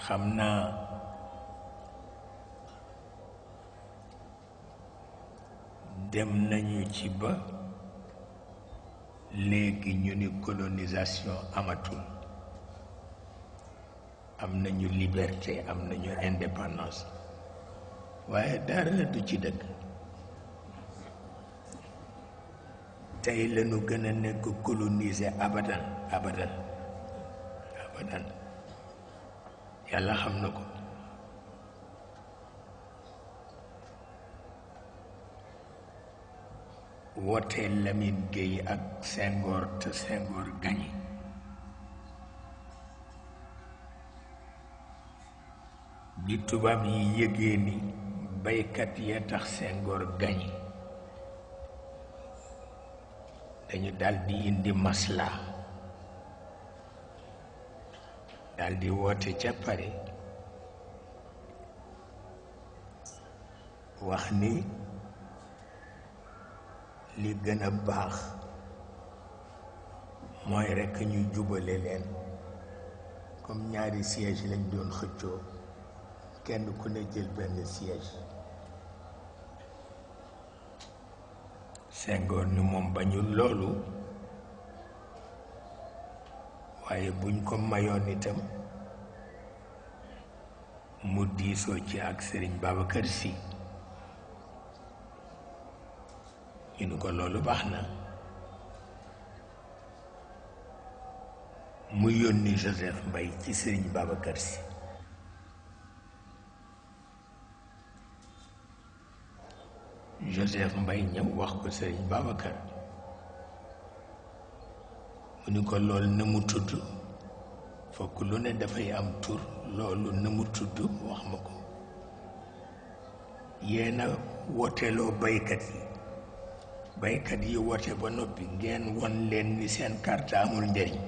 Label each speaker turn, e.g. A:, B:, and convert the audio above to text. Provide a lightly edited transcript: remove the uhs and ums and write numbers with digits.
A: xam naa dem nañu ci ba léegi ñu ni colonisation amatul am nañu liberté am nañu indépendance waaye dara du ci dëgg tey lañu gën a nekk colonisé abadan abadan abadan yàlla xam na ko woote Lamine Gueye ak Senghor te Senghor gañe bi tubaab yi yëgee ni baykat yee tax Senghor gañe dañu daldi indi masla daldi woote ca Paris wax ni li gën a baax mooy rekk ñu jubale leen comme ñaari siège lañ doon xëccoo kenn ku ne jël benn siège Senghor ni moom bañul loolu waaye buñ ko mayoon itam mu diisoo ci ak Serigne Babacar Sy ñu ni ko loolu baax na mu yónni Joseph Mbaye ci Serigne Babacar Sy Joseph Mbaye ñëw wax ko Serigne Babacar mu ni ko loolu na mu tudd fokk lu ne dafay am tur loolu na mu tudd wax ma ko yéena woteeloo baykat yi wote ba noppi ngeen won leen ni seen carte amul njëriñ